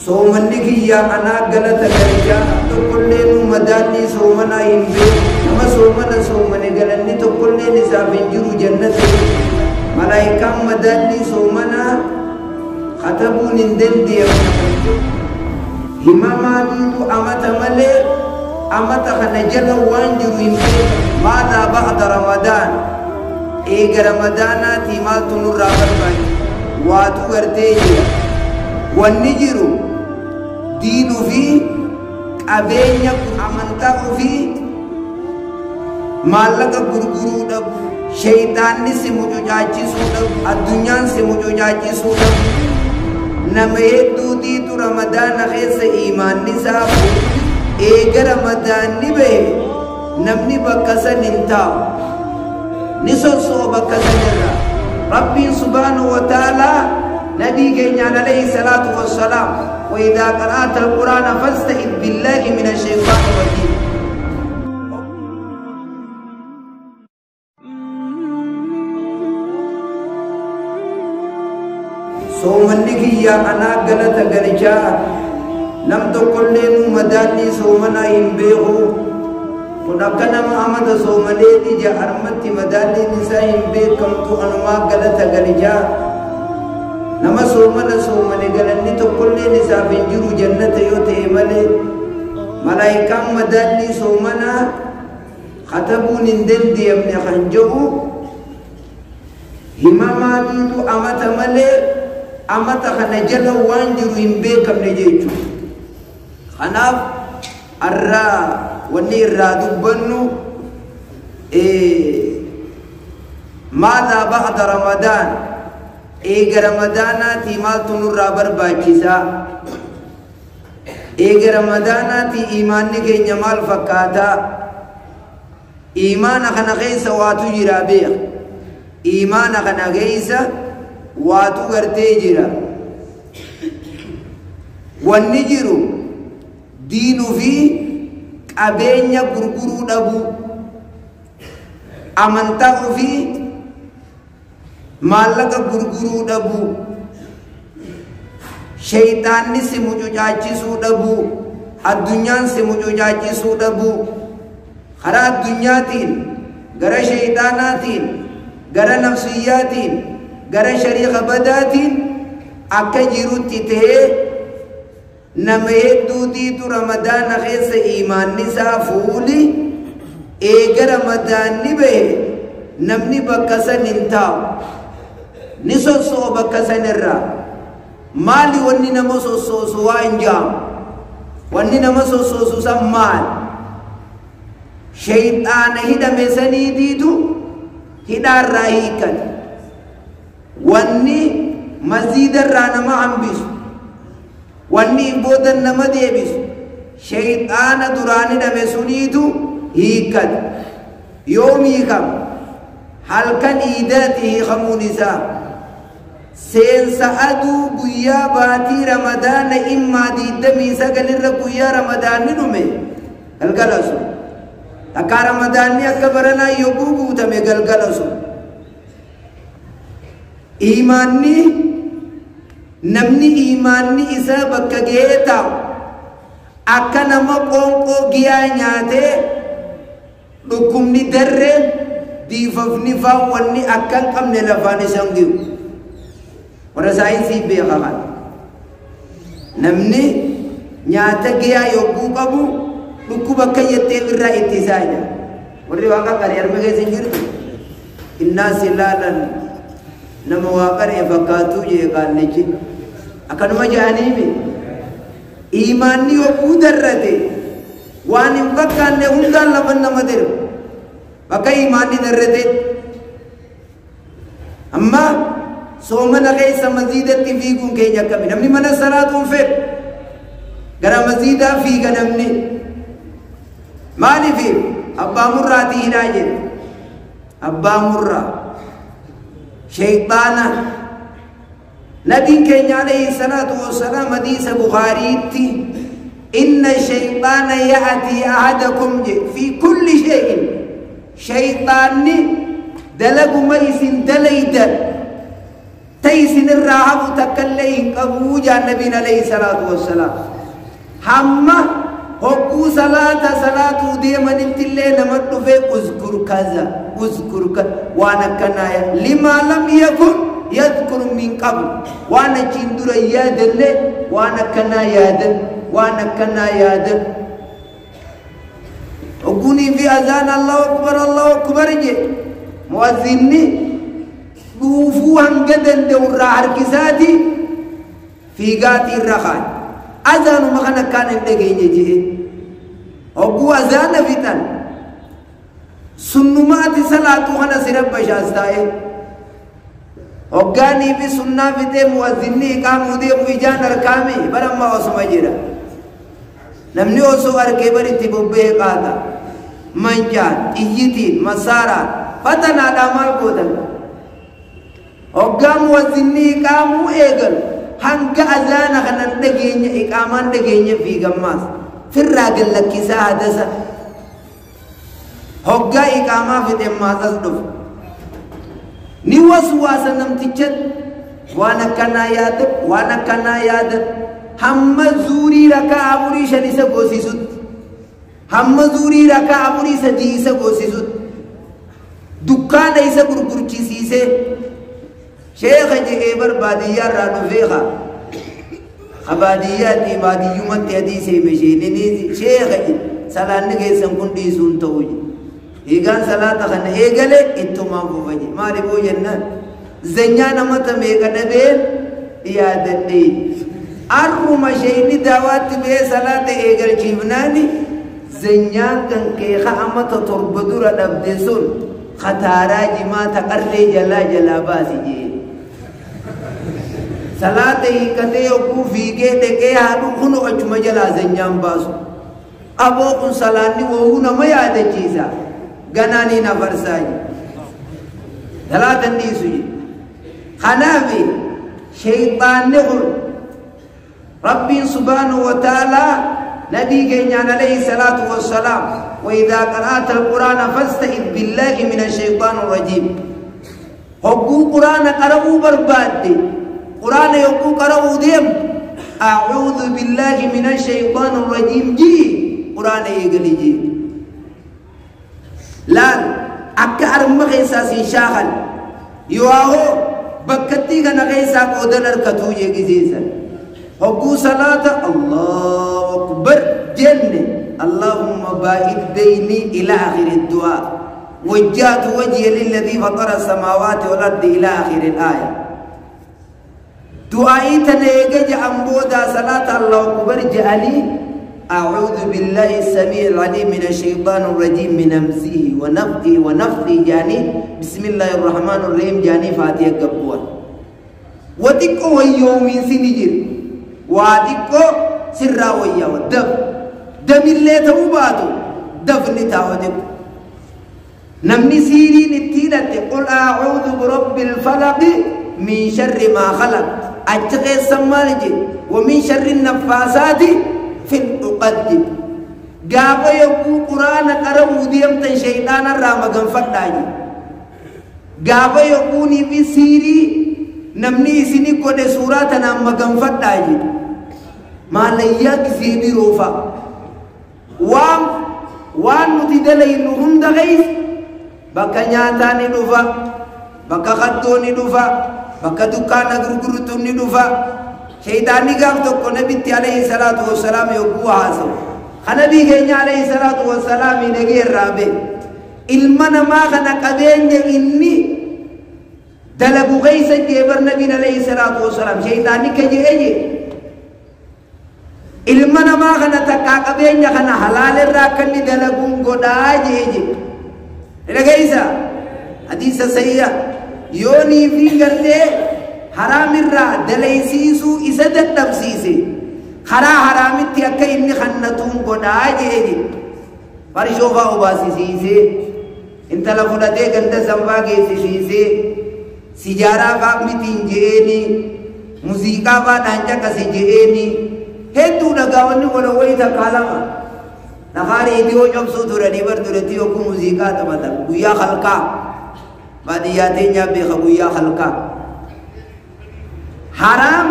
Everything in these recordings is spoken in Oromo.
Soomanni kiyyaa anaa galata galchaa tokkollee nu madaallii soomanaa hin beeku. Nama soomana soomane galanni tokkolleen isaaf hin jiru jannata. Malaayikaan madaallii soomanaa katabuun hin danda'amu. Himamaaniitu amata malee amata kana jala waan jiru hin beeku. Maadaa ba'da Ramadaan eega Ramadaanaatii maaltu nurraa barbaachisa? Waatu gartee jira. Wanni jiru diin ofii, qabeenya amantaa ofii, maallaqa gurguruu dhabu, shayxaanni si mucucaachisuu dhabu, addunyaan si mucucaachisuu dhabu. Nama hedduutiitu Ramadaana keessa iimaanni isaa eega Ramadaanni bahe namni bakka san hin taa'u. Ni sosso'o bakka san irraa. Rabbiin subhaanahu wa ta'aalaa Nabii keenyaan alayhi salaatu wassalaam وإذا قرأت القرآن فاستعذ بالله من الشيطان الرجيم. Soomanni kiyyaa anaa galata galchaa nam tokkollee nu madaallii soomanaa hin beeku. Kun akka nama amata soomaneeti jaharmatti madaalliin isaa hin beekamtu anumaa galata galchaa. Nama soomana soomane galanni tokkolleen isaaf hin jiru jannata yoo ta'e malee. Malaayikaan madaallii soomanaa katabuun hin danda'amne kan jedhu himamaaniitu amata malee amata kana jala waan jiru hin beekamne jechuudha. Kanaaf har'aa wanni irraa dubbannu maadaa ba'da Ramadaan eega Ramadaanaatii maaltu nurraa barbaachisaa? Eega Ramadaanaatii iimaanni keenya maal fakkaataa? Iimaana kana keessa waatu jira beeka. Iimaana kana keessa waatu gartee jira. Wanni jiru diinuu fi qabeenya gurguruu dhabu, amantaa ofii maallaqa gurguruu dhabu, shayxaanni si mucucaachisuu dhabu, addunyaan si mucucaachisuu dhabu. Karaa addunyaatiin, gara shayxaanaatiin, gara nafsiyyaatiin, gara shariika badaatiin akka jirutti ta'ee nama hedduutiitu Ramadaana keessa iimaanni isaa fuuli eega Ramadaanni bahe namni bakka san hin taa'u. Ni sosso'o bakka san irraa. Maali wanni nama sossoosu waa hin jaamu? Wanni nama sossoosu san maali? Shayxaana hidhame saniitiitu hidhaarraa hiikkate. Wanni masjiidarraa nama hambisu, wanni boodan nama deebisu, shayxaana duraan hidhame suniitu hiikkate. Yoom hiikama? Halkan iidaati hiikamuun isaa. Seensa aduu guyyaa baatii Ramadaana immaa 29 irra guyyaa Ramadaanni dhume galgala sun. Takkaa Ramadaanni akka baranaa yogguu guutame galgala sun. Iimaanni namni iimaanni isaa bakka gahee taa'u akka nama qoonqoo giyaa nyaatee dhukkubni darreen diifafni faan wanni akka hin qabne lafaan isan gihu. Warra saayinsii beeka kana. Namni nyaata giyaa yogguu qabu dhukkuba akka jettee irraa ittisaa jira. Warri waan qaqqare harma keessa hin jirtu. Innaa si laalan nama waa qaree fakkaatuu jee qaallichi. Akkanuma jedhaniimi. Iimaanni yogguu darrate waan hin fakkaanne hundaan lafan nama dirba. Bakka iimaanni darrate. Amma soomana keessa masjiidatti fiiguun keenya akkami? Namni mana salaatuun fedhu. Gara masjiidaa fiiga namni. Maaliif? Abbaa murraatii hidhaa jedhe. Abbaa murraa. Shayxaana. Nabiin keenya alayhi salaatu wassalaam hadiisa Bukhaariitti inna shayxaana ya'atii ahadakum je fi kulli shay'in. Shayxaanni dalaguma isin dalaydan Taysin irraa hafu takkallee hin qabuu jaan nabiin alayhi salaatu wassalaam. Hamma hogguu salaata salaatuu deemanittillee nama dhufee uzkur kaza uzkur kaza waan akkanaa limaa lam yakun yadhkur min qabl waan achiin dura yaadanne waan akkanaa yaadan waan akkanaa yaadan. Hogguunii fi azaan Allahu akbar Allahu akbar je muazzinni dhuufuu hanga danda'u irraa harkisaati fiigaatii irra kaa'e. Azaanuma kana akkaan hin dhageenye jee hogguu azaana fixan sunnuma ati salaatuu kana si rabbashaas taa'e hoggaanii fi sunnaa fixee muazzinni iqaamuu deemu ijaan harkaame bara ammaa osuma jira. Namni osoo arkee bari itti bobba'ee qaata. Manjaan, xiyyitiin, masaaraan, fatanaadhaa maal gootan? Hoggaa muazzinni iqaamuu eegalu hanga azaana kanan dhageenya iqaamaan dhageenya fiigammaas firraa gallakkisaa hadasa. Hoggaa iqaamaa fixeen maasas dhufu. Ni waswaasa namtichatti waan akkanaa yaada waan akkanaa yaada hamma zuurii rakaa 4 5 isa goosisutti hamma zuurii rakaa 4 3 isa goosisutti dukkaana isa gurgurchisiisee sheekha jedhee bar baadiyyaa irraa dhufee haa baadiyyaatti baadiyyumatti hadiisee misheeniniisi sheekha jedhe salaanni keessan kun dhiisuun ta'uu jedhe. Eegaan salaata kana eegale ittumaan fufa jedhe. Maaliifuu jennaan zanyaa namata meeqa dhabeen yaadadhee arruma sheeyni daawaatti ba'ee salaata eegalchiifnaani zanyaan kan kee amata 7 dura dhabde sun khataaraa jimaa taqarree jalaa jalaa baasi jee. Salaata hiikkatee yogguu fiigee dhaqee haadhu kun achuma jalaa zanyaan baasu. Aboo kun salaanni woowuu nama yaadachiisa. Ganaanii na farsaa jee. Salaatan dhiisu jee. Kanaaf shayxaanni kun Rabbiin subhaanahu wa ta'aalaa nabii keenyaan alayhi salaatu wassalaam وإذا قرأت القرآن فاستعذ بالله من الشيطان الرجيم. hogguu quraana qara'uu barbaadde quraana yogguu qara'uu deemtu أعوذ بالله من الشيطان الرجيم jii quraana eegali jee. Laal akka arma keessaa siin shaakal yoo hoo bakkattii kana keessaa qoodan harkatuu jee gisiisan. Hogguu salaata Allahu akbar jenne Allahumma baa'id bayni ila aakhiri du'aa وجهت وجهي للذي فطر السماوات والأرض إلى آخر الآية. دعائي تنيجي أمبودا صلاة الله أكبر جعلي أعوذ بالله السميع العليم من الشيطان الرجيم من همزه ونفخه ونفثه جاني بسم الله الرحمن الرحيم جاني فاتحة قبوة. وتكو يوم سنجر واتكو سرا ويا دف دم اللي توباتو دفن تاودك. نمني سيرين التيلة قل أعوذ برب الفلق من شر ما خلق أتقي السمالج ومن شر النفاسات في العقد. قاب يقو قرآن قرأوا ديمتا شيطان الرام قنفرداجي. قاب يقوني في سيري نمني سيني قد سورة نام قنفرداجي. ما لياك سيبي روفا وان متدلين هند غيث bakka nyaataa ni dhufa, bakka kattoo ni dhufa, bakka dukkaana gurgurtu ni dhufa. Shayxaanni gaaf tokko nabitti alayhi salaatu wassalaam yogguu haasawu Nabii keenya alayhi salaatu wassalaam nagee irraa ba'e. Ilma namaa kana qabeenya inni dalagu keessa jee bar nabiin alayhi salaatu wassalaam shayxaanni ka jee jee ilma namaa kana takkaa qabeenya kana halaal irraa akka inni dalaguun godhaa jee jee. Dhaggeessa hadiisa sayya yoonii fi gartee haraam irraa dalaysiisuu isa dadhabsiise karaa haraamitti akka inni kannatuun godhaa jee jee. Farishoo fa'aa obaasisiisee intala fudhatee ganda sanfaa geessisiisee sijaaraa fa'aa mitiin je'eeni muuziqaa fa'aa dhaan caqase je'eeni hedduu dhagaawwanni godhan wayii takkaa lama. Lafaa reediyoo cobsuu turanii bar duratti yogguu muuziqaa taphatan guyyaa halkaa baadiyyaa teenyaa beeka guyyaa halkaa. Haraam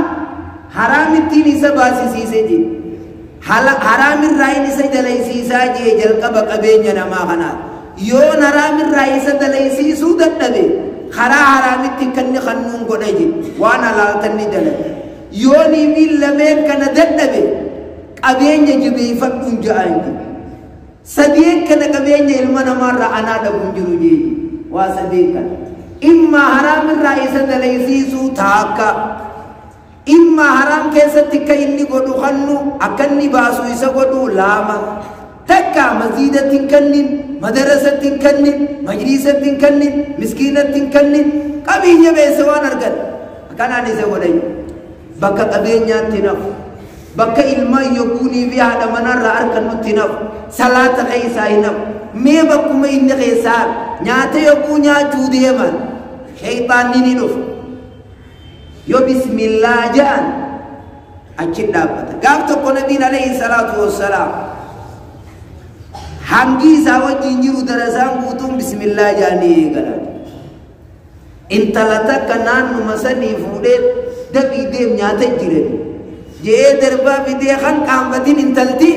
haraamittiin isa baasisiise jee haraamirraa inni isa dalaysiisaa jee jalqaba qabeenya namaa kanaa yoon haraamirraa isa dalaysiisuu dadhabe karaa haraamitti kanni kannuun godha jee waan halaaltanni dalage yoonii fi lameen kana dadhabe qabeenya jabeeffadhuun ja'an jee sadeen kana qabeenya ilma namaarraa anaa dhabuun jiru jee waa sadeen kana imma haraamirraa isa dalaysiisuu taakka imma haram keessatti akka inni godhu kannu akka inni baasu isa godhu lama takka masjidatti hin kennin madarasatti hin kennin majlisatti hin kennin miskiinatti hin kennin qabeenya beessa waan argan akkanaan isa godhan bakka qabeenyaatti nafu bakka ilmaan yogguunii fi haadha manarraa argannutti nafu salaata keessaa hin nafu mee bakkuma inni keessaa nyaata yogguu nyaachuu deeman shayxaanni ni dhufa yoo bismillaa ja'an achi dhaabbata gaaf tokko nabiin alayhi salaatu wassalaam hangi isaa wajjin jiru darasaan guutuun bismillaa ja'anii eegalan intala takka naannuma sanii fuudhee dafii deem nyaata jiran je'ee darbaa fidee kan qaanfatin intalti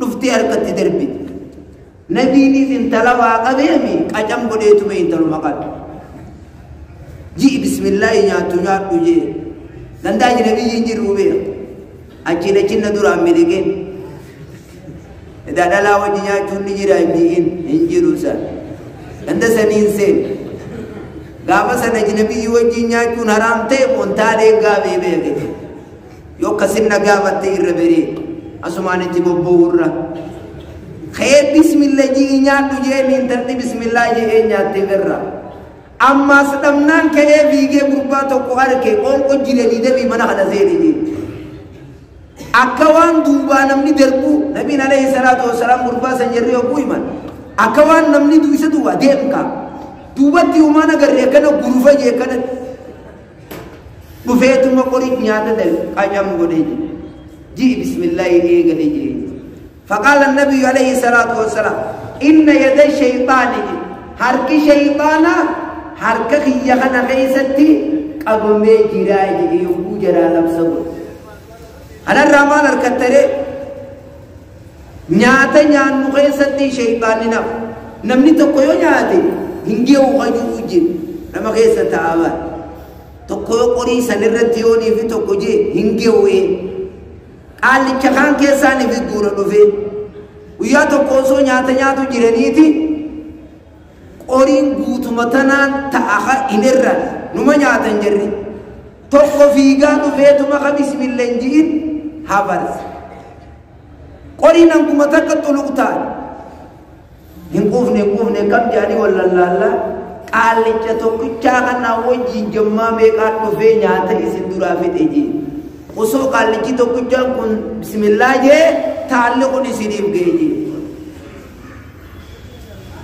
dhuftee harkatti darbite nabiinis intala waa qabeemi qacam godheetuma intaluma qabe ji'i bismillaahi nyaattu nyaadhu jee dandaa ajnabiyyiin jiru beeka achiin achinna duraan miliqeen edaa dhalaa wajji nyaachuun ni jira hin ji'in hin jiru san ganda saniin seen gaafa san ajnabiyyi wajjin nyaachuun haraam ta'e montaalee gaafee beeke yoo akkasinna gaafatte irra beree asumaan itti bobba'uurra ka'ee bismilla ji'i nyaadhu jeen intalli bismillaa je'ee nyaatte birra ammaas dhabnaan ka'ee fiigee gurbaa tokko arke qoonqo jiranii dafii mana kana seene jee akka waan duubaa namni darbu nabiin alayhi salaatu wassalaam gurbaa san jarri yogguu himan akka waan namni isa duuba deemka duubatti humaan agarre akkana gurufa jee akkana dhufeetuma qorii nyaata ta'e qacam godhe jee ji'i bismillaahi eegale jee فقال النبي عليه الصلاة والسلام إن يد الشيطان حرك شيطانا حرك خيخنا خيستي قبمي جراي يوكو جرا لبسه أنا الرمان الكتري نياتا نيانو خيستي شيطاننا نمني تقويو نياتي هنجيو غجو جي نما خيستا آوان تقويو قري سنرتيوني في تقوجي هنجيو إيه qaallicha kaan keessaan ifi guura dhufee guyyaa tokko osoo nyaata nyaatu jiraniiti qoriin guutuma tanaan ta'a hin irraan numa nyaatan jirri tokko fiigaa dhufeetuma ka bismilla hin ji'in hafarse qoriin hanguma takka xuluq ta'an hin quufne hin quufne kam jedhanii wallallaallaa qaallicha tokkichaa kanaa wajjin jammaa meeqaan dhufee nyaata isin duraa fixe jee osoo qaallichi tokkichaan kun bismillaa jee taalli kun isiniif ga'e jee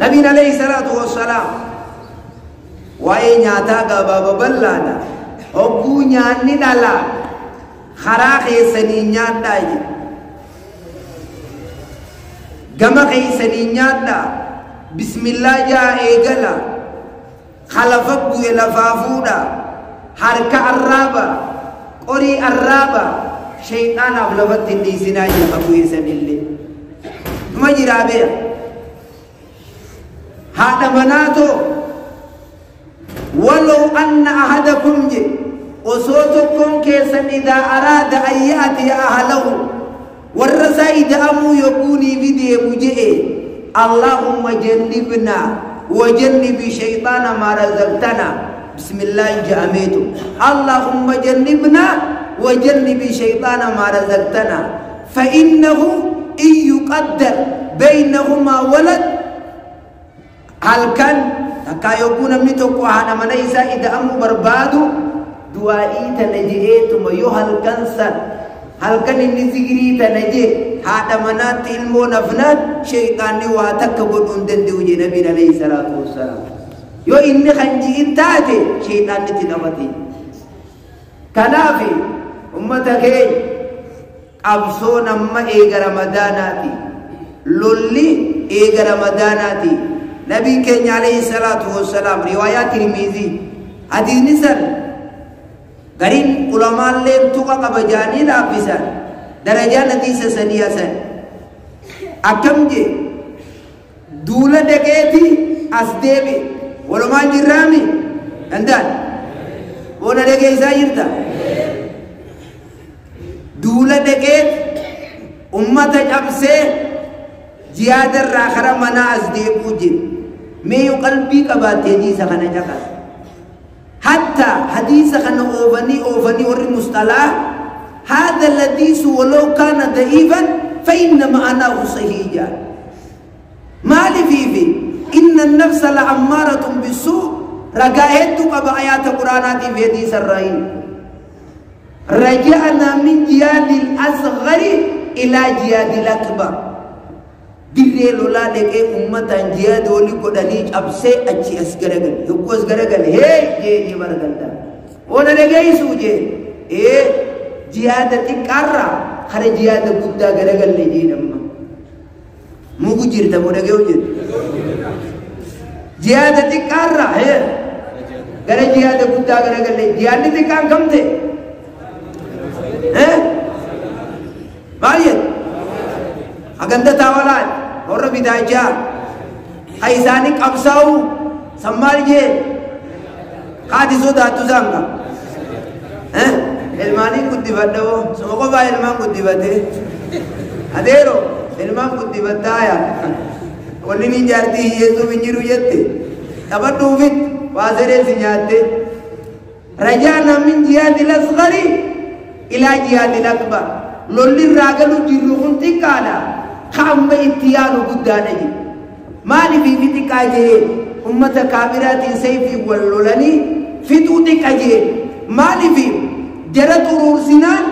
nabiin alayhi salaatu wassalaam waa'ee nyaataa gabaaba bal'aadha hogguu nyaanni dhalaa karaa keessanii nyaadhaa jee gama keessanii nyaadhaa bismillaa jaa eegala khalafa bu'e lafaa fuudha harka arraaba qorii arraaba shayxaanaaf lafatti hin dhiisinaa jedha bu'eessanillee numa jiraa beeka haadha manaatoo walow anna ahadakum je osoo tokkoon keessan idaa araada an ya'tiya ahlahu warra isaa ida'amuu yogguunii fi deemu je'e allaahumma jannibnaa wajannibi shayxaana maa razaqtanaa بسم الله جاميتو اللهم جنبنا وجنب الشيطان ما رزقتنا فإنه إن يقدر بينهما ولد هل كان تكا يكون من تقوى أنا من إذا إذا أم بربادو دعائي تنجئت ما يهل كنسا هل كان النزغري تنجئ هذا منات المو نفنات شيطان واتك قدون دندو نبي عليه الصلاة والسلام yoo inni kan ji'in taate shayxaanni itti taphate kanaaf ummata keenya qabsoon amma eega ramadaanaati lolli eega ramadaanaati nabiin keenya alayhi salaatu wassalaam riwaayaa tirmiizii hadiisni san Gariin ulamaalleen tuqa qaba jaanii laaffisan darajaan hadiisa sanii hasan akkam jee duula dhaqeeti as deebi walumaan jirraami danda'an boona dhageessaa jirta duula dhaqeeti ummata cabsee jihaadarraa kara manaa as deebi'uu jira mee yoo qalbii qabaatte hadiisa kana caqas حتى حديث كان أوفني أوفني وري مصطلح هذا الحديث ولو كان ضعيفا فإن معناه صحيح. ما لي فيه إن النفس لأمارة بالسوء رجعت قبل آيات القرآن في حديث الرأي رجعنا من جهاد الأصغر إلى جهاد الأكبر. Dirree lolaa dhaqee uummataan jihaada olii godhanii cabsee achi as garagale. Yogguu as garagale hee jee ni baraganda. Oona dhageessuu jee ee jihaada xiqqaarraa kara jihaada guddaa garagalle jee namma. Mugu jirta moo dhagee'u jirta? Jihaada xiqqaarraa hee gara jihaada guddaa garagalle. Jihaadni xiqqaan kam ta'e? Maal jedhu? Haganda taawalaan warra bitaachaa ha isaanii qabsaa'u san maal jee haati sodaattu isaan ka ilmaaniin guddifadha hoo suma qofaa ilmaan guddifatee adeero ilmaan guddifattaaya wanni ni jaartii hiyyeessuuf hin jiru jette taphadhuufit waa sedeen si nyaatte. Rajaana min jihaadil asghari ilaa jihaadil akbar. Lolli irraa galu jirru kun xiqqaadha. Kaama itti yaanu guddaadha jedhe. Maaliif ifi xiqqaa jee ummata kaafiraatiin sayfii wal lolanii fixuu xiqqa jee maaliif jara xuruursinaan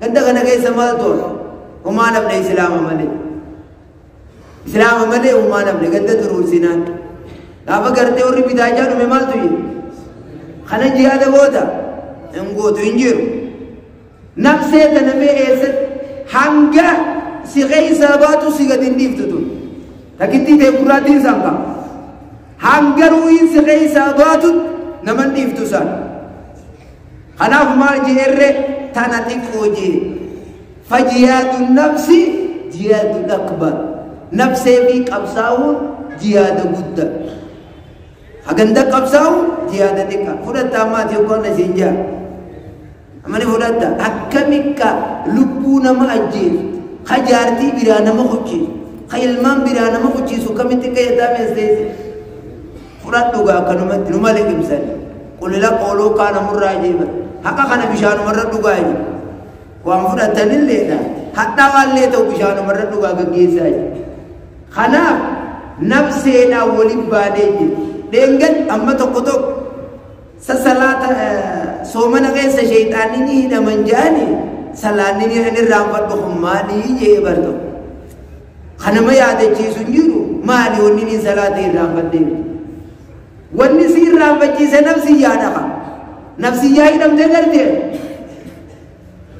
ganda kana keessa maal tola homaa namne islaama malee islaama malee homaa namne ganda xuruursinaan gaafa gartee warri bitaachaa dhume maaltu jedhe kana jihaada goota hin gootu hin jiru. Nafsee tana mee eessatti hanga si keessa baatu si gadi hin dhiiftu tun takittii ta'e gurraattiin isaan qaba hanga ruuhiin si keessa baatu nama hin dhiiftu isaan. Kanaaf maal jeerre tana xiqqoo jee fajihaadu nafsi jihaadu akbar. Nafsee fi qabsaa'uun jihaada guddaa. Haganda qabsaa'uun jihaada xiqqaa. Fudhatta ammaati yookaan isiin jaa. Amani fudhatta akkamikka lubbuu nama ajjeesu ka jaartii biraa nama kuchiisu ka ilmaan biraa nama kuchiisu kamitti qayyataa meesseesse fudhadhu gaa akkanumatti numa liqimsani qulila qooloo kaana murraa jeeba haqa kana bishaanumarra dhugaa jiru waan fudhatanilleedha hadhaawaallee ta'u bishaanumarra dhugaa gaggeessaa jiru. Kanaaf nafseedhaan waliin baanee jiru dheengan amma tokko tokko sasalaata soomana keessa sheexaanni ni hidhaman jedhani salaanni ni irraanfadhu kun maalii jee barto kanama yaadachiisu hin jiru maali wanni ni salaata irraanfadhee wanni si irraanfachiise nafsiyyaadha ka nafsiyyaa hidhamtee gartee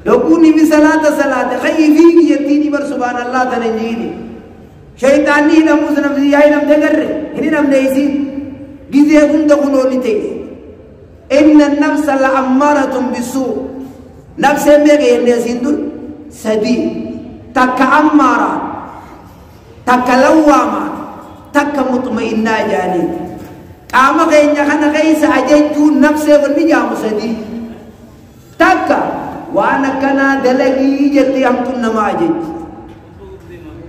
yogguu nimi salaata salaate ka'iifii biyyattii bar subhaanallah tana hin jiini sheexaanni hidhamuus nafsiyyaa hidhamtee garre hin hidhamne isiin gizee hunda kunoo ni teesse. إن النفس لأمارة بالسوء. نفس ميغي ينسين سدي تك أمارة تك لوامة تك مطمئنة جاني قام غينيا خنا غيس أججو نفسه ونجام سدي تك وانا كنا دلقي جتي هم كنا ما أجج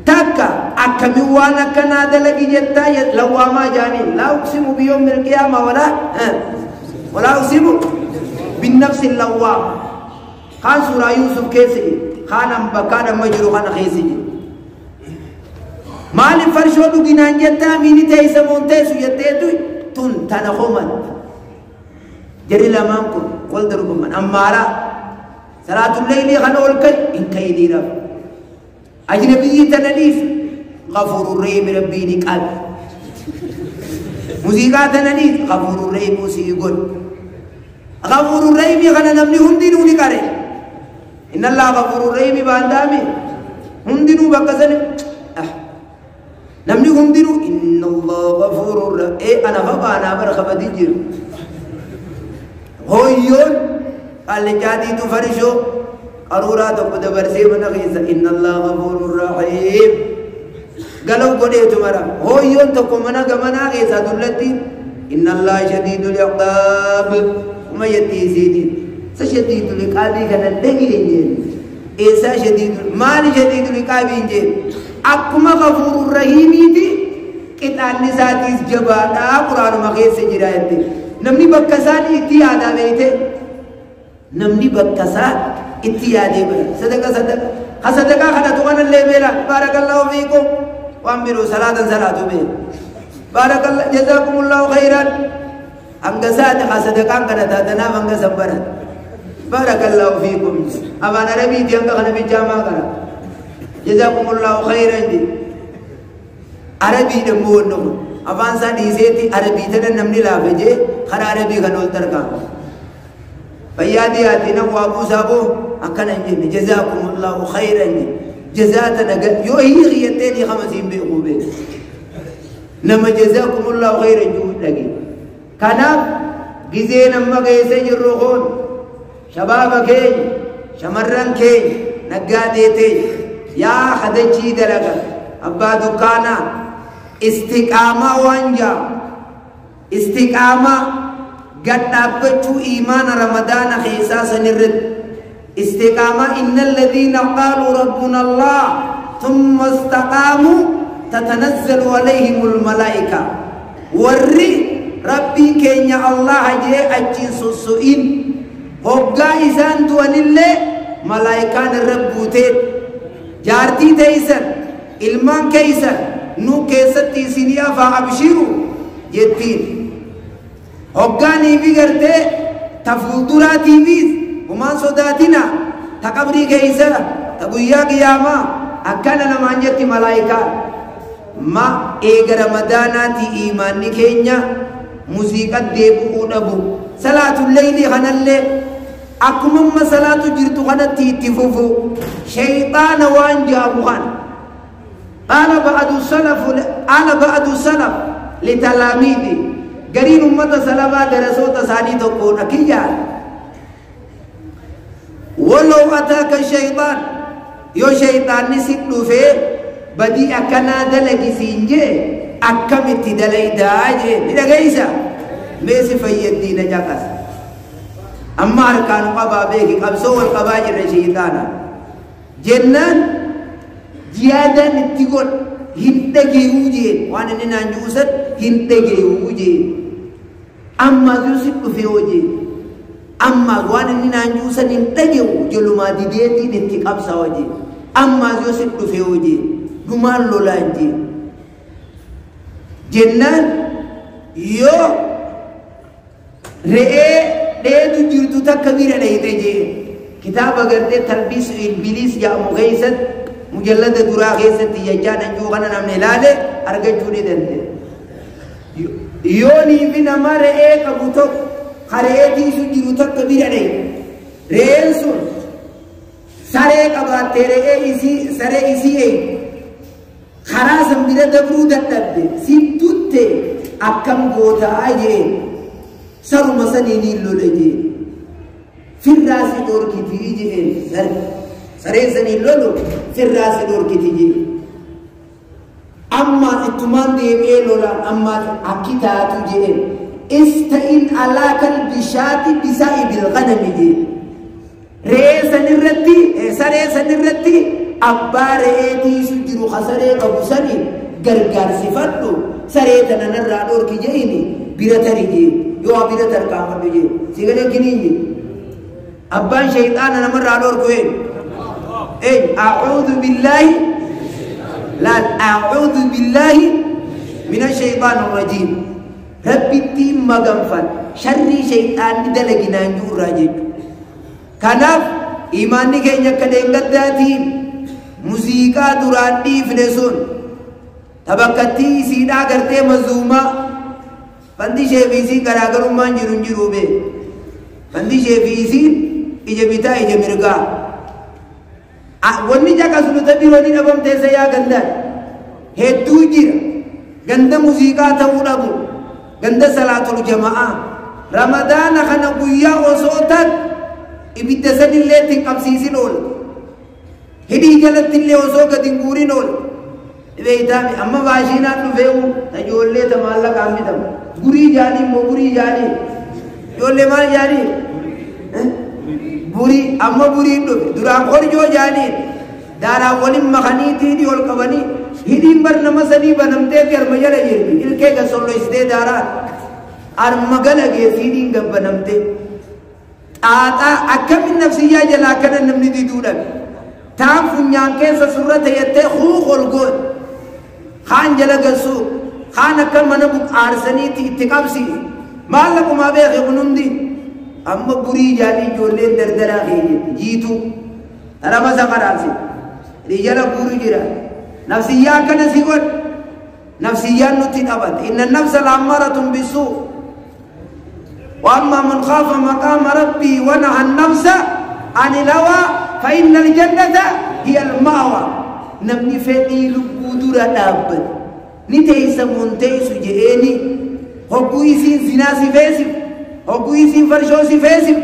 تك أكمي وانا كنا دلقي جتا لوامة جاني لا أقسم بيوم القيامة ولا أقسم بالنفس اللوامة. خان سورة يوسف كيسي خان أمبكان مجرو خان خيسي مالي فرشو دوغينان جتا ميني تيسا مونتيسو يتيتو تون تنخومت جري لامانكو والدركم من أمارا صلاة الليل خان أولكي إن كيدي رب أجنبي تنليف غفور الرحيم ربي نقال موسيقى تنليف غفور الرحيم موسيقى غفور الرحيم خان نمني هندي نوني كاري إن الله غفور الرحيم باندامي هندي نو بكسن نمني هندي نو إن الله غفور الرحيم أنا فبا أنا برخبتي جير هويون Qaallichaatiitu farishoo qaruuraa tokko dabarsee mana keessa inna Allah ghafuurun rahiim. Galaw godheetu mara. Hooyyoon tokko mana gamanaa keessaa dullatti inna Allah shadiidul iqaab. Kuma jetti isiitiin. Sa shadiidul iqaabii kana dhageenye. Eessaa shadiidul maali shadiidul iqaabii hin jeen. Akkuma ghafuurun rahiimiiti qixaanni isaatiis jabaadhaa quraanuma keessa jira jette. Namni bakka isaanii itti yaadaa beeyte. Namni bakka isaa itti yaadee bara. Sadaqa sadaqa. Ha sadaqaa kadhatu kanallee beela. Baarakallahu fiikum. Waan biroo salaatan salaatu beela. Baarakallahu jazaakumullahu khayran. Hanga isaati ha sadaqaan kadhataa tanaaf hanga san barata. Baarakallahu fiikum. Afaan Arabiiti hanga kana bichaa maa kana. Jazaakumullahu khayran jedhe. Arabii dammoo wanni kun. Afaan isaa dhiiseetti Arabii tana namni laafa jee karaa Arabii kan ol tarkaanfa. Fayyaa dhiyaate nama waa buusaa boo akkana hin jenne jazaakumullahu khayran jedhe. Jazaa tana yoo hiiki jettee ni kama siin beekuu beeku. Nama jazaakumullahu khayran jiru dhage. Kanaaf gizee nama keessa jirru kun shabaaba keenya shamarran keenya naggaadee teenya yaa hadachii dalaga abbaa dukkaanaa istiqaamaa waan jaa istiqaamaa gad dhaabbachuu iimaana ramadaana keessaa sanirratti istiqaamaa inna alladhiina qaaluu rabbuna allah thumma istaqaamuu tatanazzalu alayhimul malaa'ika warri rabbiin keenya allaha jee achiin sosso'in hoggaa isaan du'anillee malaa'ikaan irra buutee jaartii teeysan ilmaan keeysan nu keessatti isinii afaa abshiru jettiin. Hoggaanii fi gartee ta fuulduraatiifis humaan sodaatina ta qabrii keeysa ta guyyaa qiyaamaa akkana namaan jetti malaa'ikaan. Ma eega ramadaanaati iimaanni keenya muuziqaa deebi'uu dhabu. Salaatul leeylii kanallee akkuma amma salaatu jirtu kanatti itti fufu shayxaana waan jaabu kana. Qaala ba'adu salaf litalaamiidi gariin ummata salafaa darasoota isaanii tokkoon akkiyyaan. Walaw ataaka shayxaan yoo shayxaanni si dhufee badii akkanaa dalagi siin jee akkamitti dalaydaa jee ni dhageessa mee si fayyaddiina caqas. Amma harkaan qabaa beeki qabsoo wal qabaa jirra shayxaana. Jennaan jiyaadaan itti godh hin dhageeyuu jeen waan inni naan juusan hin dhageeyuu jeen. Ammaas yoo si dhufee hoo jeen ammaas waan inni naan juusan hin dhageeyu jolumaa dideetiin itti qabsawa jeen. Ammaas yoo si dhufee hoo jeen dhumaan lolaan jeen. Jennaan yoo re'ee dheedu jirtu takka bira dhayite jeen kitaaba gartee talbiisu ibiliis jedhamu keessatti mujallada duraa keessatti jechaan anjuu kana namni ilaale argachuu ni danda'a. Yoonii fi nama re'ee qabu tokko ka re'ee tiisu jiru takka bira dhayite re'een sun saree qabaattee re'ee isii saree isii eegi karaa san bira dabruu dadhabde si dutte akkam gootaa jeen saruma saniin lole jeen firraa si dhorkitii jeen sareen saniin lolu firraa si dhorkiti jeen. Amma ittumaan deebi'ee lolaan amma akki taatu jeen ista'in alaa kalbishaati bisaa'ibil ghanami jeen. Re'ee sanirratti saree sanirratti abbaa re'ee tiisu jiru ka saree qabu saniin gargaarsifadhu saree tana narraa dhorki jeeni bira tari jeen yoo bira tarkaanfadhu jeen si galee kiniin jeen. Abbaan shayxaana namarraa dhorku een a'uudhu billaahi laal a'uudhu billaahi mina shayxaan rajiim rabbittiin maganfan sharrii shayxaanni dalaginaan jiru irraa jechuudha. Kanaaf iimaanni keenya akka deengaddaatiin muuziqaa duraan dhiifne sun tabakkattii isiidhaa gartee mazuumaa fandishee fi isiin garaagarummaan jiru hin jiru bee fandishee fi isiin ija bitaa ija mirgaa. Wanni caqasu nuti biroo ni dhabamteessa yaa gandaan hedduu jira ganda muuziqaa ta'uu dhabu ganda salaatul jama'aa ramadaana kana guyyaa osoo tan Ibidda sanillee ittiin qabsiisin oola. Hidhii jalatti illee osoo gadi hin guurin oola. Beeytaami amma baashiinaan dhufeewu ta ijoollee ta maallaqaan bitamu. Gurii jaanii immoo gurii jaanii. Ijoollee maal jaanii? Burii amma buriin dhufe duraan korjoo jaanii daaraan waliin makaniitii ol qabanii hidhiin bar nama sanii banamteeti harma jala jirti ilkee gasolloysitee daaraan harma gala geessi hidhiin gabbanamtee xaaxaa akkamin nafsiyyaa jalaa akkana namni diduu dhabe taan funyaan keessa surra ta'ettee huuq ol goon kaan jala galsuu kaan akka mana aarsaniitti itti qabsiisu maallaqumaa beeke kun hundi amma burii jaalii ijoolleen dardaraa keeyyetti jiituu tarama saqaraansi jala guuru jira nafsiyyaa akkana si godhe nafsiyyaan nutti taphate inna nafsa laammaratun bisuu وأما من خاف مقام ربي ونهى النفس عن الهوى فإن الجنة هي المأوى. نمني فدي لبودورا دابت نتيس منتيس جئني هقو يسين زنا سفاسف هقو يسين فرشو سفاسف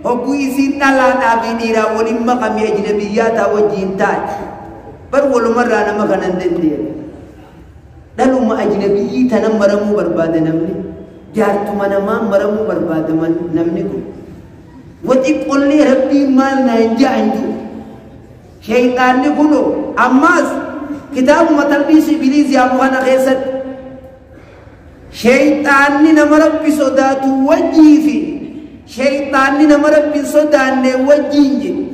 هقو يسين نلا نابي نيرا ولما قم أجنبيات وجين تاج بر ولو مرة أنا ما كان ندندي دلو ما أجنبي تنمرمو برباد نمني جارتuma namaa maramuu barbaada namni kun waxiqqollee rabbiin maal na hin ja'an jiru shayxaanni kunoo ammaas kitaabuma talbiisu ibiliis yaamu kana keessatti shayxaanni nama rabbi sodaatu wajjii fi shayxaanni nama rabbi hin sodaanne wajjiin jedhu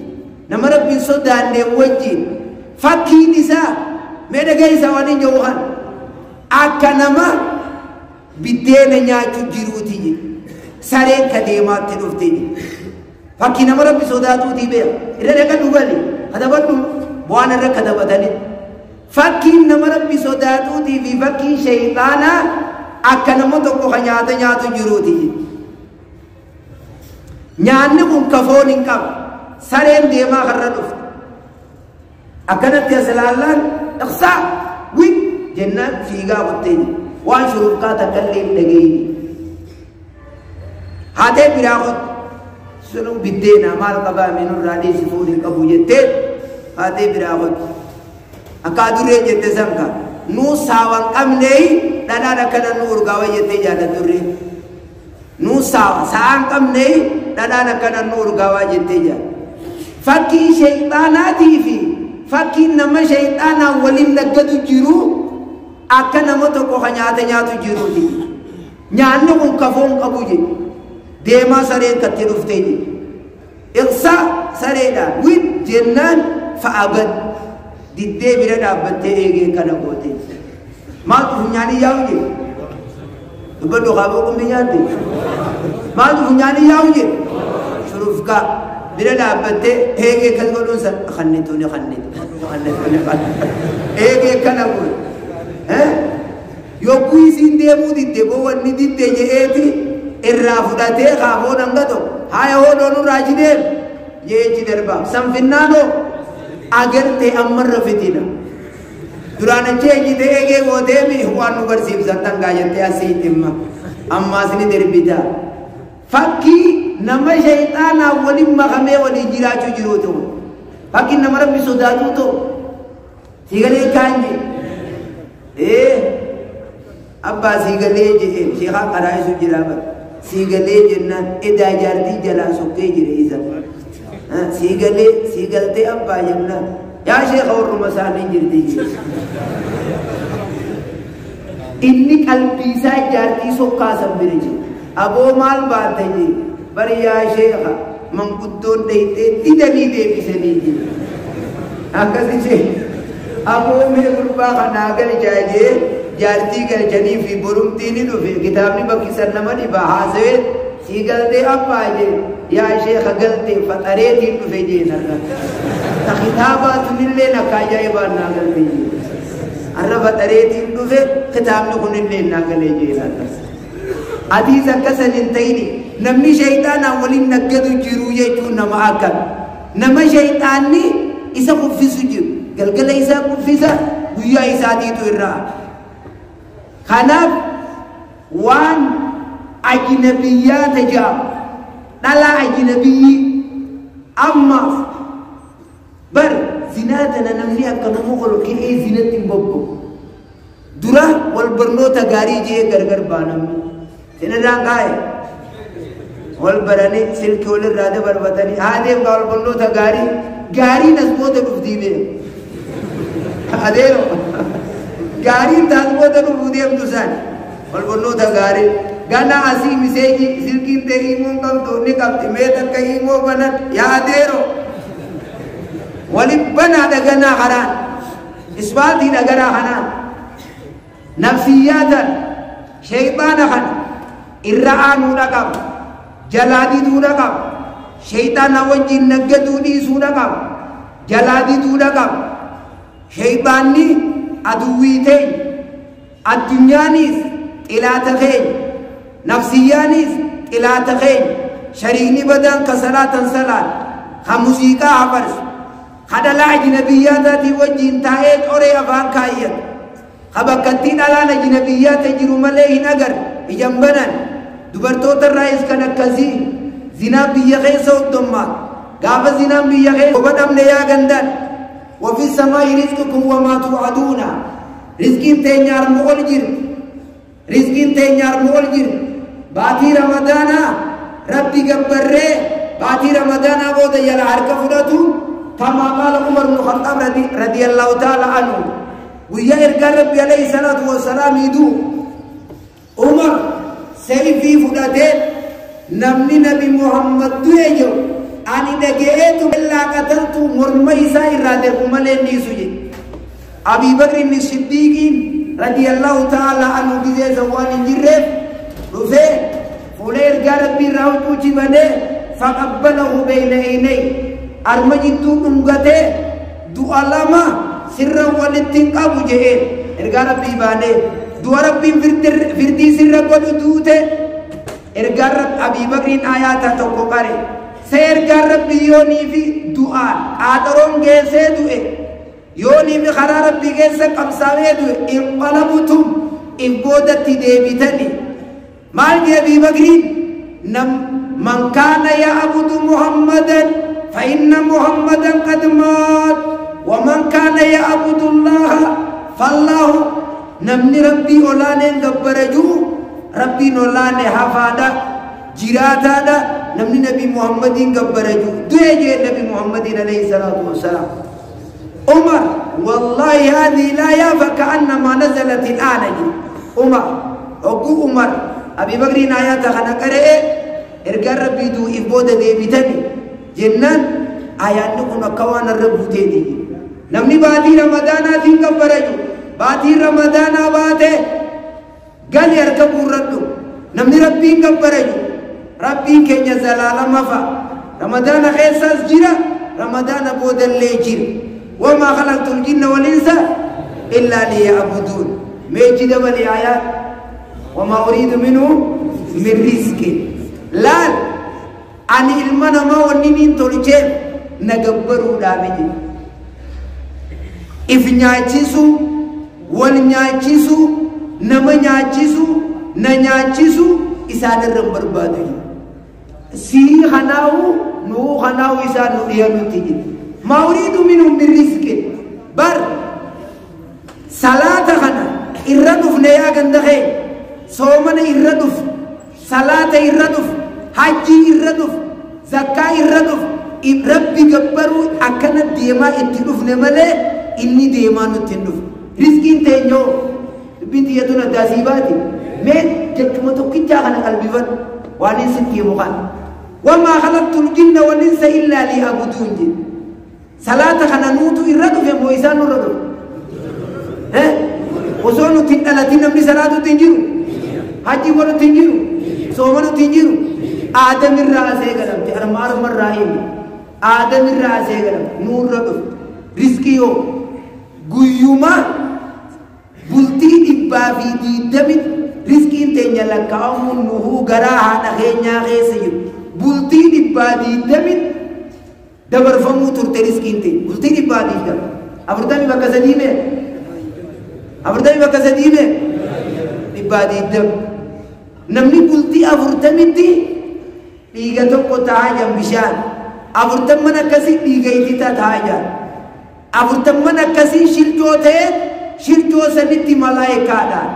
nama rabbi hin sodaanne wajjiin fakkiin isaa mee dhageessa waan hin jiru kana akka nama biddeena nyaachuu jiruuti jedhe sareen ka deemaatti dhufte jedhe fakkii nama rabbi sodaatuutii beeka irra dhaqa dhugale katabadhu waan irra katabatanii fakkiin nama rabbi sodaatuutii fi fakkiin shayxaanaa akka nama tokko ka nyaata nyaatu jiruuti jedhe nyaanni kun kafoon hin qabu sareen deemaa karra dhufte akkanatti as ilaallaan dhaqsaa wik jennaan fiigaa kuttee jedhe waan shurufkaa takka illee hin dhageenye haatee biraa kottu sunuu biddeena maal qabaa minurraa dhiisi foon hin qabu jettee haatee biraa kottu akka adurree jette sanka nuu saawan qabnee dhadhaan akkana nu urgaawa jettee jaaladurree nuu saawa sa'aan qabnee dhadhaan akkana nu urgaawaa jettee jaala fakkii shayxaanaatii fi fakkiin nama shayxaanaa waliin naggatu jiru akka nama tokko ka nyaata nyaatu jiruuti nyaanni kun kafoon qabu jedhe deemaa sareen katti dhuftee jedhe iqsa sareedhaan wit jennaan fa'aban diddee bira dhaabbattee eegee kana goote maaltu funyaanii yaa'u jedhe dubbadhu kaaboo qumbi nyaatte maaltu funyaanii yaa'u jedhe shurufkaa bira dhaabbattee eegee kan godhuun san kannituuni kannitu kannituuni eegee kana goote yogguu isiin deemuu didde boo wanni didde je'eeti irraa fudhatee kaafoo dhanga tokko haya hoo nurraa achi deem jeechi darbaa sanfinnaanoo agartee ammarra fitina duraan achi ejjite eegee gooteemi waan nu barsiifsan dhangaa jettee asii dhimma ammaas ni darbita fakkii nama shayxaanaa waliin makamee waliin jiraachuu jiru ta'u fakkiin nama rabbi sodaatuu ta'u siigalee kaan jee abbaa siigalee jedhee sheekaa qaraa'isu jira bara siigalee jennaan edaa jaartii jalaa sokkee jire isa siigalee siigaltee abbaa jennaan yaa sheeka warruma isaanii jirti inni qalbii isaa jaartii sokkaasan bira jira aboo maal baata jee bari yaa sheeka manguddoon dhayxee didanii deebisanii jira akkas ishee aboo mee gurbaa kanaa galchaa jee jaartii galchanii fi borumtii ni dhufe kitaabni bakkisan nama dhiba haasawee sii galtee abbaa jee yaa sheeka galtee faxareetiin dhufe jeenarra ta kitaabaa tunillee akka ajaa'ibaan naa galte jee arra faxareetiin dhufe kitaabni kunillee naa galee jeenarra atiis akkasan hin ta'ini namni shayxaanaa waliin naggatu jiru jechuun nama akkam nama shayxaanni isa kuffisu jiru galgala isaa kuffisa guyyaa isaatiitu irraa kanaaf waan ajnabiyyaata jedhamu dhalaa ajnabiyyi Ammaaf bar zinaa tana namni akkanuma ol ka'ee zinatti hin bobba'u. Dura wal barnoota gaarii jee gargar ba'a namni. Sinirraan kaa'e wal baranii silkii walirraa dabarfatanii haa deemgaa wal barnoota gaarii gaariin as booda dhuftii bee. Adeero gaariin taas booda dhufuu deemtu isaan wal barnoota gaarii. Gana asii miseeji silkiin ta'e himuun qabdu ni qabdi mee takka himuu banan yaa adeero. Walin banaadha ganaa kanaan isbaaltiidha ganaa kanaan nafsiyyaatan shayxaana kana irra aanuudha qaba jalaa diduudha qaba shayxaana wajjin naggaduu dhiisuudha qaba jalaa diduudha qaba shayxaanni aduwwii teenya addunyaanis xilaata keenya nafsiyyaanis xilaata keenya shariikni badaan ka salaatan salaan ka muuziqaa hafarsu kadhalaa ajnabiyyaataatii wajjin taa'ee coree afaan kaayyatu ka bakkattii dhalaan ajnabiyyaata jiru malee hin agarre ijaan banan dubartoota irraayis kan akkasii zinaan biyya keessa hoddommaatu gaafa zinaan biyya keessa goba dhabne yaa gandaan wafi samaa'i rizqukum wamaa tuu'aduuna rizqiin teenya arma ol jirti rizqiin teenya arma ol jirti baatii ramadaanaa rabbi gabbarree baatii ramadaanaa booda jala harka fudhatu كما قال عمر بن الخطاب رضي الله تعالى عنه ويا إرجال ربي عليه الصلاة والسلام يدو عمر سيفي فداتين نمني نبي محمد دويجو أني دقيت إلا قتلت مرمي سائر رادر أمالين نيسوجي أبي بكر الصديق رضي الله تعالى عنه بزي زوان جرب رفي فولي إرجال ربي راوتو جبني فقبله بين عينيه arma jidduu dhungatee du'a lama sirra walitti hin qabu je'een ergaa rabbii baanee du'a rabbiin firdii sirra godhu duute ergaan rabbi Abii Bakriin ayaata tokko qare se ergaan rabbii yoonii fi du'aan qaaxaroon geessee du'e yoonii fi karaa rabbii keessa qabsaa'ee du'e inqalabtum if boodatti deebitani maal jee Abii Bakriin man kaana ya'budu Muhammadan فإن محمدا قد مات ومن كان يعبد الله فالله نمني ربي أولاني غبرجو ربي نولاني حفادا جراتادا نمني نبي محمد غبرجو دوجي نبي محمد عليه الصلاة والسلام عمر والله هذه الآية فكأنما نزلت الآن عمر أبو عمر أبي بكر آيات خنا قرئ إرجع ربي دو إبودة ديبتني jennaan ayaanni kun akka waan irra buuteeti. Namni baatii ramadaanaatiin gabbaraju baatii ramadaanaa baate gali harka guurradhu. Namni rabbiin gabbaraju rabbiin keenya zalaalama fa'a. Ramadaana keessaas jira ramadaana boodallee jira. Wamaa khalaqtul jinna wal insa illaa liya'buduun. Meechi dabali ayaat wamaa uriidu minhum min rizqin. Laal ani ilma namaa wanni niin tolcheef na gabbaruudhaaf jedhe. If nyaachisuu, wal nyaachisuu, nama nyaachisuu, na nyaachisuu isaan irra hin barbaadu jedhe. Sii kanaawu nuu kanaawu isaan nu dhiyanutti jedhe. Maa uriidu minhum min rizqin. Bar salaata kana irra dhufne yaa ganda kee soomana irra dhufne salaata irra dhufne hajjii irra dhufne zakkaa irra dhufne rabbi gabbaruu akkana deemaa itti dhufne malee inni deemaa nutti hin dhufne. Rizqiin teenyoo dubbiin xiyyatuun addaasii baati mee jechuma tokkichaa kana qalbifadhu waan inni sitti himu kana. Wamaa khalaqtul jinna wal insa illaa liya'buduun jedhe. Salaata kana nuutu irra dhufe moo isaan nurra dhufe? Osoo nuti hin dhalatin namni salaatutti hin jiru, hajjii godhutti hin jiru, soomanutti hin jiru. Aadam irraa asee galamte arma arma irraa himi. Aadam irraa asee galamte nurra dhufe. Rizqii yoo guyyuma bultii 120 rizqiin teenya lakkaa'amuun nuhuu garaa haadha keenyaa keessa jiru. Bultii 120 dabarfamuu turte rizqiin teenya. Bultii 120. 40 bakka sadii mee? 40 bakka sadii mee? 120. Namni bultii 40tti dhiiga tokko taa'aa jiran bishaan. Afurtamman akkasii dhiiga itita ta'a jaan. Afurtamman akkasii shilcoo ta'e shilcoo sanitti malaayikaadhaan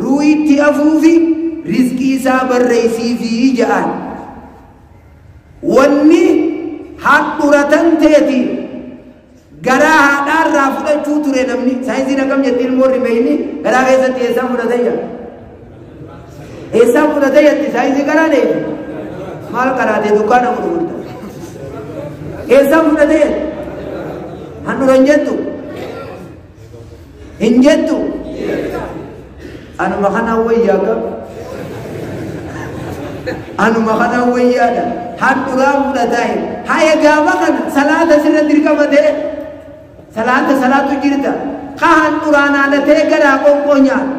ruu'itti afuufi rizqii isaa barreessiifi ja'an. Wanni handhuratan teeti garaa haadhaarraa fudhachuu ture namni. Saayinsiin akkam jetti ilmoon rimeeyni garaa keessatti eessaan fudhate jaa? Eessaan fudhate jetti saayinsii karaa deemu? Maal karaatee dukkaana gurgurta? Eessaan fudhate jetti? Handhura hin jettu? Hin jettu? Anuma kanaan wayyaa qaba. Anuma kanaan wayyaadha. Handhuraan fudhataa hin. Haya gaafa kana salaata sirra dirqama ta'e salaata salaatu jirta. Ka handhuraan haalatee garaa qoonqoo nyaata.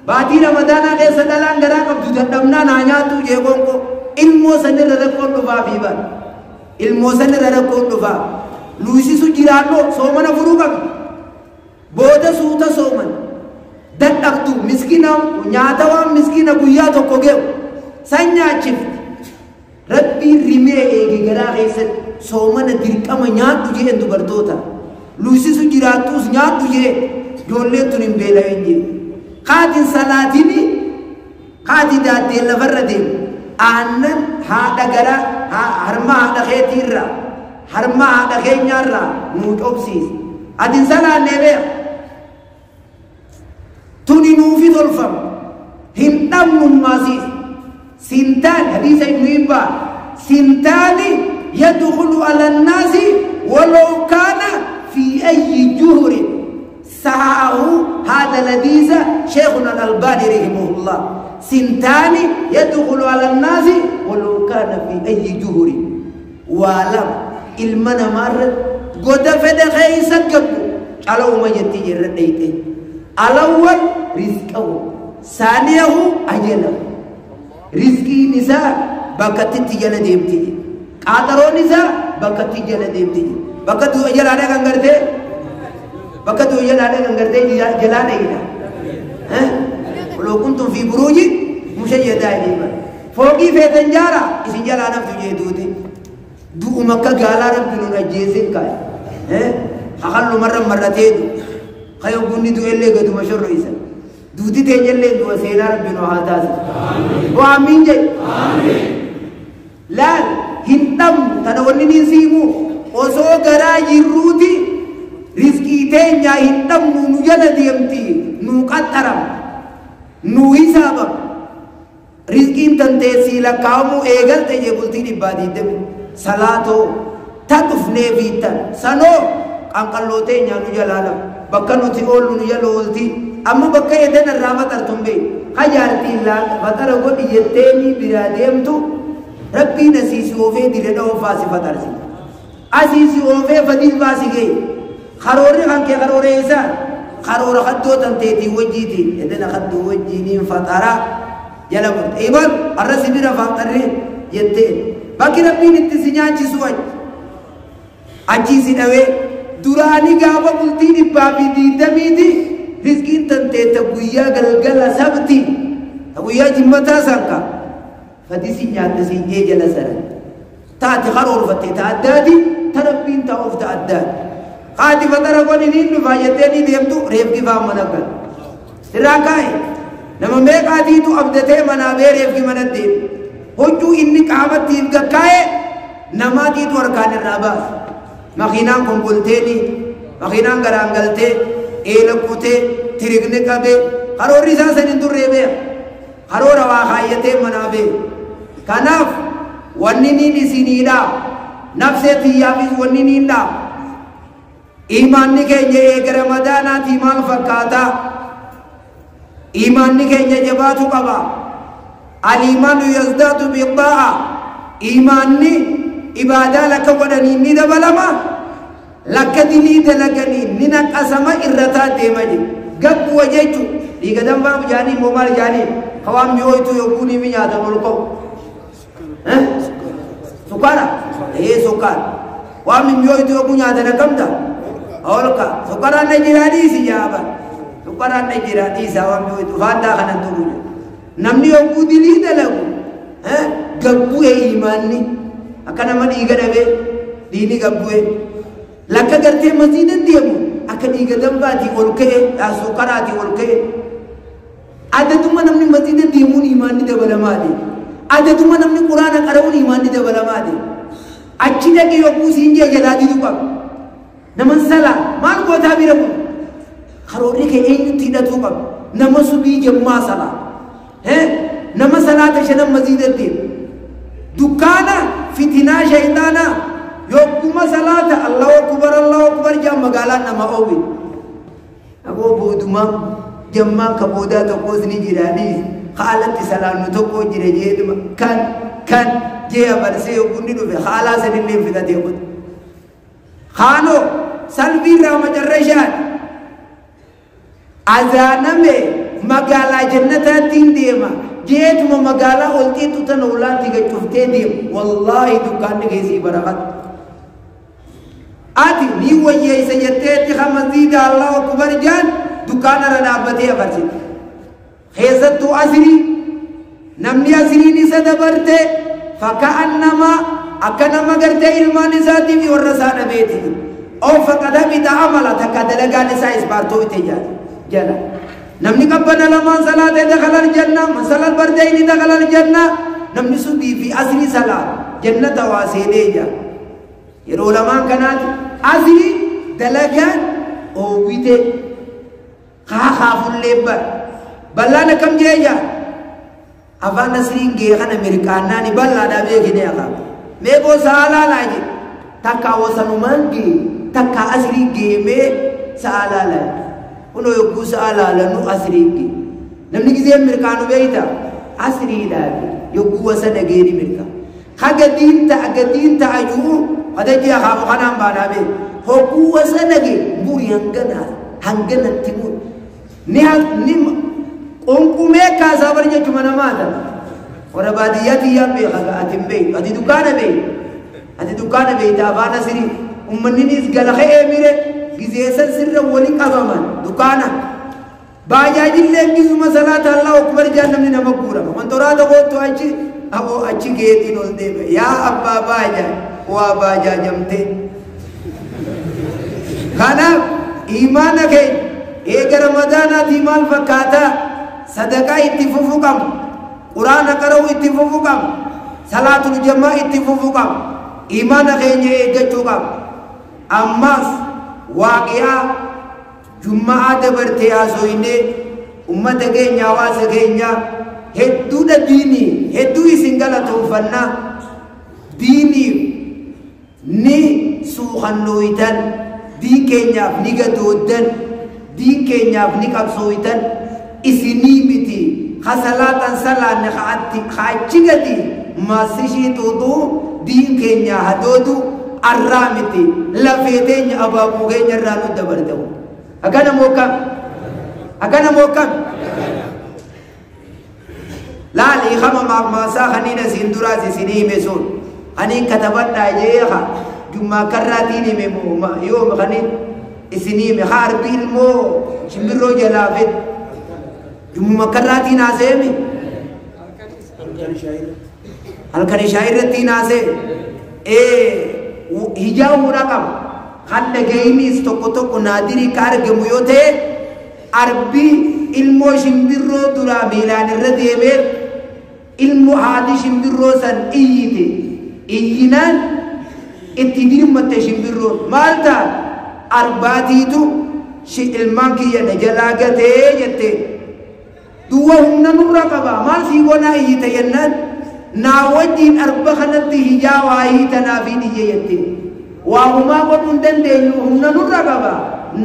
Baatii Ramadaanaa keessa dhalaan garaa qabdu dadhabnaan haa nyaattu jee qoonqoo. Ilmoo sanirra rakkoon dhufaa fi bara. Ilmoo sanirra rakkoon dhufaa. Luusisu jiraannoo soomana furuu qabdi. Booda suuta sooman. Dadhabdu miskiina nyaata waan miskiina guyyaa tokko ge'u. San nyaachifti. Rabbiin rimee eege garaa keessatti soomana dirqama nyaadhu jeen dubartoota. Luusisu jiraattus nyaadhu jeen ijoolleen tun hin beela'in jeen. Kaatiin salaatini kaati daaddeen lafarra deemu. Aannan haadha garaa harma haadha keetiirraa harma haadha keenyaarraa nuu cobsiisa. Atiin salaannee beeka. Tuni nuufi tolfama. Hin dhabnummaasiis. Sintaan hadiisa Ibnu Hibbaan sintaani yadkhulu ala nnaasi walaw kaana fi ayyi juhurin sahahu hada ladiisa Sheikhuna Al-Albani rahimahullah. Sintaani yadkhulu ala nnaasi walaw kaana fi ayyi juhurin. Waa lama ilma namaarra goda fedhe keessa gabbu calawuma jetti jirra dheyte. Alawwal rizqahu saaniyahu ajalahu. Rizqiin isaa bakka itti jala deemti. Qaxaroon isaa bakka itti jala deemti. Bakka du'a jalaa dhaqan gartee bakka du'a jalaa dhaqan gartee jalaa dhaqina. Waloo kuntum fi buruuji mushayyadaa jedhama. Fooqii feetan jaara isin jalaa naftu jee duute. Du'uma akka gaalaa rabbi nun ajjeesin kaa'e. Hakallu marra marratee du. Kayo gunni du'ellee gaduma shorro isa. Duuti teenyallee du'a seenaa rabbi nu haa taasisu. Oo amiin jedhe. Laal hin dhabnu tana wanni niin siimu osoo garaa jirruuti rizqii teenyaa hin dhabnu nu jala deemti nu qaxxaram nu hisaabam. Rizqiin tanteessii lakkaa'amuu eegalte jee bultii 120 salaatoo ta dhufnee fiittan sanoo qanqalloo teenyaa nu jalaa lama bakka nuti oollu nu jala oolti. Amma bakka edan irraa faxartun bee hajaartiin faxara godhi jetteeni biraa deemtu rabbiin asiisi oofee dire dha'oo faasi faxarsi. Asiisi oofee fadiin faasi ga'e. Karoorri kan kee karoora eessaa? Karoora kaddoo tanteetiin wajjiitiin edana kaddoo wajjiiniin faxara jala murte. Ibal har'a si bira faxarri jetteen. Bakki rabbiin itti si nyaachisu achi. Achii si dhawee duraanii gaafa bultii 120 rizqiin tanteetta guyyaa galgala sabti guyyaa jimmataa sanka fadii si nyaatte si jee jala saran taati karoorfatte ta addaati ta rabbiin ta of ta addaati haati fatara godhi niin dhufaa jettee ni deemtu reefki faan mana gal irraa kaa'e nama meeqaatiitu abdatee manaa bee reefki mana deemu huccuu inni qaamatti if gakkaa'e namaatiitu harkaan irraa baasa. Makiinaan konkolteeni makiinaan garaan galtee eela kutee tirigni qabee karoorri isaa san hin turree beeka. Karoora waa kaayyatee manaa beeka. Kanaaf wanni niin isiniidha. Nafsee tiyyaafis wanni niin dha. Imaanni keenya eega Ramadaanaatii maal fakkaata? Imaanni keenya jabaatu qaba. Al-iimaanu yazdaadu bixaa'a. Imaanni ibaadaa lakka godhaniin ni dabalama. Lakka dilii dalaganiin ni naqasama irrataa deema jedhe. Gabbuwa jechuun dhiiga danfaa jaanii immoo maal jaanii hawaan mi'ooytuu yogguu ni nyaatan ol ka'u. Sukkaara? Ee sukkaara. Waan mi'ooytuu yogguu nyaatan akkam ta'a? Ol ka'a. Sukkaaraan na jiraa dhiisi jaaba. Sukkaaraan na jiraa dhiisa waan mi'ooytuu faantaa kanan tuqu jedhu. Namni yogguu dilii dalagu gabbu'e imaanni akka nama dhiiga dhabee Diini gabbu'e. Lakka gartee masjiidan deemu akka dhiiga dambaatii ol ka'e suukaraatii ol ka'e. Adaduma namni masjiida deemuun imaanni dabalamaadhe. Adaduma namni quraana qara'uun imaanni dabalamaadhe. Achi dhaqee yogguu siin jee jalaa diduu qaba. Naman salaa maal gootaa bira kun? Karoorri kee eenyutti hidhatuu qaba? Nama subii jammaa salaa. Nama salaata shanan masjiida deemu. Dukkaana fitinaa shayxaanaa yogguma salaata Allahu akbar Allahu akbar jaa magaalaan nama oowwi. Aboo boodumaa jammaan ka boodaa tokkos ni jiraanii haalatti salaannu tokko jira jeeduma kan kan jee abarsee yoggunni dhufe haalaa sanillee filatee kutu. Kaanoo salbii irraa macarrashaan azaaname magaalaa jannataattiin deema jeetuma magaalaa ol xiixxu tana ulaatti gachuuftee deema wallaahi dukkaanni keessii barakata. Ati ni wayyeessa jetteetti masjiida Allahu akbar jaan dukkaana irra dhaabbatee abarsite. Keessattuu asrii namni asriin isa dabarte fakkaannamaa akka nama gartee ilmaan isaatii fi warra isaa dhabeeti. Oo faqada bita amala takka dalagaan isaa isbaartoo itti jala. Namni qabbana lamaan salaatee dakhala aljanna masalal bardayni dakhala aljanna namni subii fi asrii salaa jannata waa seenee jira. Yeroo lamaan kanaati asrii dalagaan oowwite kaakaafullee bar ballaan akkam jee jaa afaan asriin gee kana mirqaannaani ballaadhaa beekine akaa mee boo sa'aalaa jedhe takka wasanumaan gee takka asrii geemee sa'aalaa laa kunoo yogguu sa'aalaa lanu asriin gee namni gizeen mirqaanu beeyta asriidhaa yogguu wasana geeni mirqaa haga diin ta'a jiru hada ji'a kaamu kanaan baanaa bee hogguu wasana gee muri hanganatti muri ni qonqumee kaasaa bar jechuma namaa ta'a warra baadiyyaatti iyyaan beeka ati hin beektu ati dukkaana beektu ati dukkaana beekta afaan asirii ummanninis gala ka'ee mire gizeessan sirra wali qabaman dukkaana baajaajillee gizuma salaata Allahu akbar jaan namni nama guurama kontoraata kootu achi aboo achi geetiin ol deeme yaa abbaa baajaa waa baajaajamte. Kanaaf imaana keenya eega ramadaanaatii maal fakkaataa sadaqaa itti fufuu qabna quraana qara'uu itti fufuu qabna salaatul jamaa itti fufuu qabna imaana keenya eeggachuu qabna. Ammas waaqiyaa juma'aa dabartee haasofnee ummata keenya hawaasa keenya hedduudha diinii hedduu isin galatoonfannaa diiniif ni suuqannooytan diin keenyaaf ni gadooddan diin keenyaaf ni qabsooytan isinii miti hasalaatan salaanne ka'achi gadi maasishii xuuxuu diin keenyaa hadoodu arraa miti lafee teenya abaabuu keenya irraa nu dabarte. Akkana moo akkam akkana moo akkam laali kama maasaa kaniin asiin duraas isinii hime sun kaniin katabadhaa jeeqa jummaa karraatiin hime moo yooma kaniin isinii hime haa arbi ilmoo shimbirroo jalaa fedhe jummuma karraatiin haaseemi halkan ishaa irrattiin haasee hijaabuudha qaba kan dhagayiniis tokko tokko naadirii ka argamu yoo ta'e arbi ilmoo shimbirroo duraa miilaan irra deemee ilmoo haati shimbirroo san iyyite iyyinaan itti dirmatte shimbirroon maal ta'a arbaatiitu ilmaan kiyya na jalaa gatee jette duwwa humna nurra qaba maal sii goonaa iyyite jennaan naa wajjiin arba kanatti hijaa waayii tanaafiin iyye jette waa humaa godhuu hin dandeenyu humna nurra qaba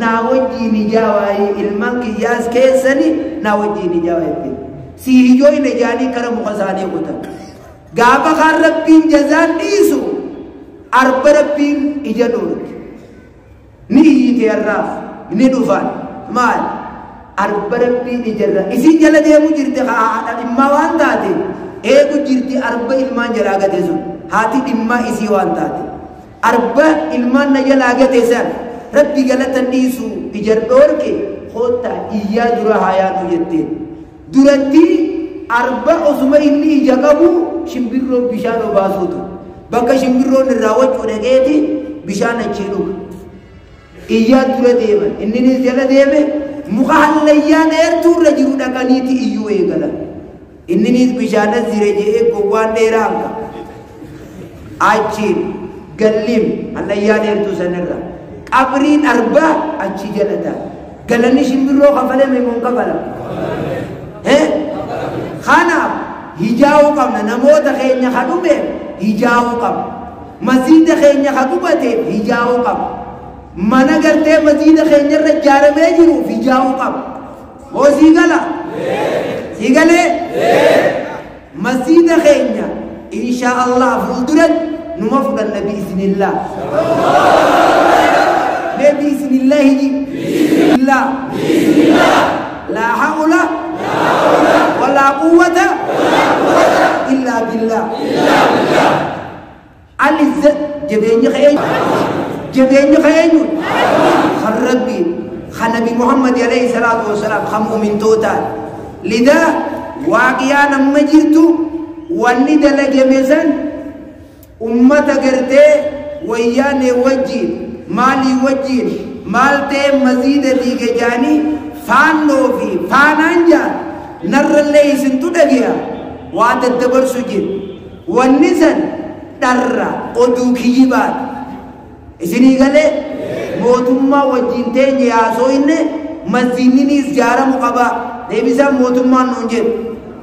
naa wajjiin hijaa waayii ilmaan kiyyaas keessani naa wajjiin hijaa waayii sii hijooyne jaanii kara muka isaanii kutan gaafa kaan rabbiin jazaan dhiisu arba rabbiin ija dhoorge ni iyyite irraa ni dhufan maal arba rabbiin ijarra isin jala deemu jirti haadha dhimmaa waan taate eegu jirti arba ilmaan jalaa gate sun haati dhimmaa isii waan taate arba ilmaan na jalaa gate san rabbi galatan dhiisu ija dhoorke koottaa iyyaa dura haa yaadu jetteen duratti arba osuma inni ija qabu shimbirroo bishaan obaasuutu Bakka shimbirroon irraa wacuu dhaqeeti bishaan achii dhuga. Iyyaa dura deeman inninis jala deeme muka hallayyaa dheertuu irra jiru dhaqaniiti iyyuu eegalan. Inninis bishaan as jire je'ee gowwaan dheeraa hanka. Achiin galliin hallayyaa dheertuu sanirra. Qabriin arbaa achi jala ta'a. Galanni shimbirroo kafalame moo hin kafalamu? Kanaaf hijaa'uu qabna namoota keenya ka dhumeef hijaa'uu qabna. Masjiida keenya ka gubateef hijaa'uu qabna. Mana gartee masjiida keenya irra ijaaramee jiruuf hijaa'uu qabna. Moo sii gala? Sii galee? Masjiida keenya insha Allah fuulduratti numa fudhanna biiznillah. Mee biiznillah hiji? Bismillah. La hawla wala quwwata illa billah. Al-izza jabeenya keenya jabeenya keenya kan Rabbi kan Nabi Muhammad alayhi salaatu wasalaam kan mu'mintootaan. Lidaa waaqiyaan amma jirtu wanni dalagame san ummata gartee wayyaanee wajjiin maalii wajjiin maal ta'e maziida diige jaanii faannoo fi faanaan jaan narrallee isintu dhageya waa daddabarsu jiru. Wanni san dharra oduu kijibaati. Isinii galee mootummaa wajjiin teenye yaasoo inni masjiidninis jaaramu qaba. Deebisaan mootummaan nuun jedhu.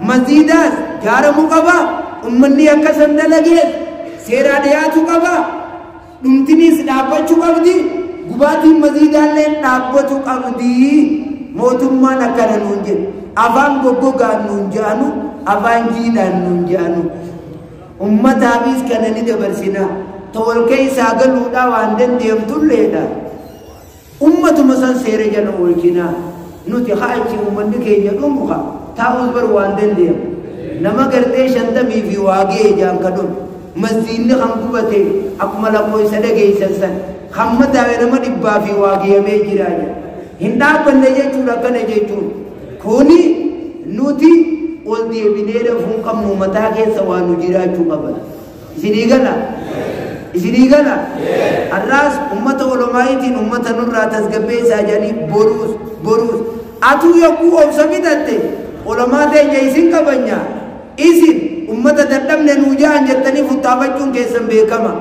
Masjiidaas jaaramuu qaba. Ummanni akka san dalagees seeraa dhiyaatu qaba. Dhumtinis dhaabbachuu qabdi. Gubaatiin masjiidaallee dhaabbatu qabdi. Mootummaan akkana nuun jedhu. Afaan goggogaan nuun jedhanu, afaan jiidhaan nuun jedhanu. Ummataafis kana ni dabarsina. Tawal keessaa galuudhaa waan dandeemtulleedha. Ummatuma san seera jala oolchina. Nuti haa achi uummanni keenya dhumu haa taa'us bar waan dandeemu. Nama gartee 50 fi waa ga'e jaan ka dhumu. Masjiidni kan gubate akkuma lakkoofsa dhageessan san. Hamma taa'e nama 100 fi waa geeyamee jira jedha. Hin dhaabbanne jechuudha akkana jechuun. Kuni nuti ol deebinee rafuu hin qabnu mataa keessa waa nu jiraachuu qaban. Isinii gala? Isinii gala? Har'aas ummata olomaayitiin ummata nurraa tasgabbeessaa jedhanii boruus boruus. Atuu yogguu obsa fixatte olomaa teenya isin kabanya. Isin ummata dadhabne nuu ja'an jettanii futtaafachuun keessan beekama.